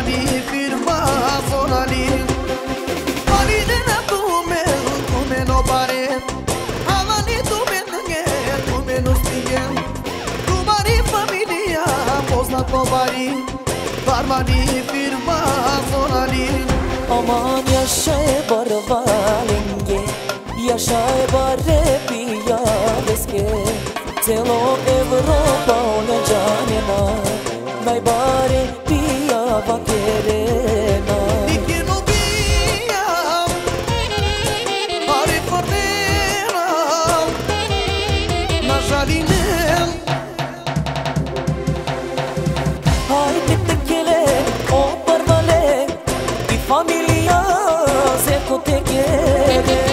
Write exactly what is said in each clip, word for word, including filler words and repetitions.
Ni firma zonali. Pali de na tumen, tumen o bare. Avani tumen nge, tumen uspingen. Tumari familija poznato bari. Barmani firma zonali. Aman yaşa e barvalenge, yaşa e bare pijaveske. Celo Evropa o ne džanena, najbare pijava kerena. Nike no bijam, pare fordena, na žalinem. Hajde te kele, o barvale, i familija zeko te kele.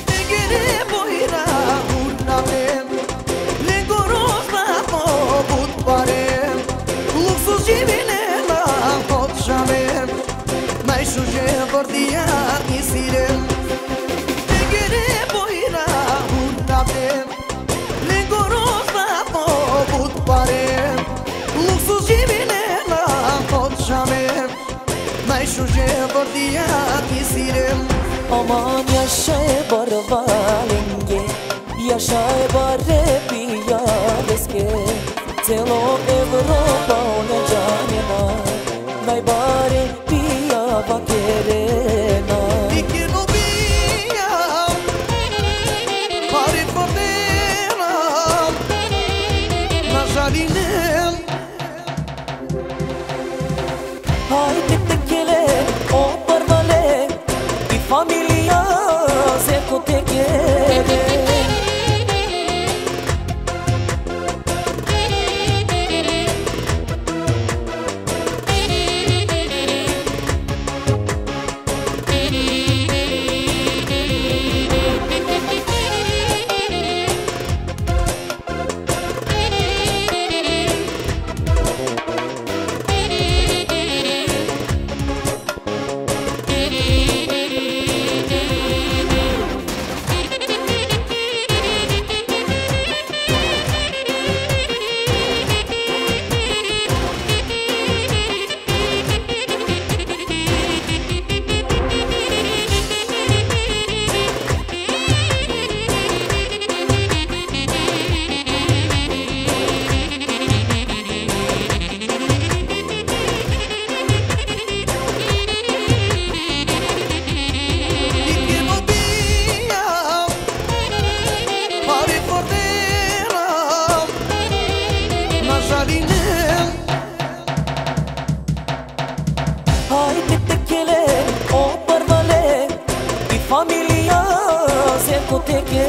Tegere bojra hurnaven, lengoro zlato but pare, luksus živine na hot žaven, najšuže vrdija i siren. Tegere bojra hurnaven, lengoro zlato but pare, luksus živine na hot žaven. Najšuže vrdija i siren. Aman yaşa e barvalenge, yaşa e bare pijaveske. Celo Evropa o ne džanena, najbare pijava kerena. Nike no bijam, pare fordena, na žalinem. Hajde te kele, o barvale, i familija zeko te kele. Hajde te kele, o barvale, i familija zeko te kele.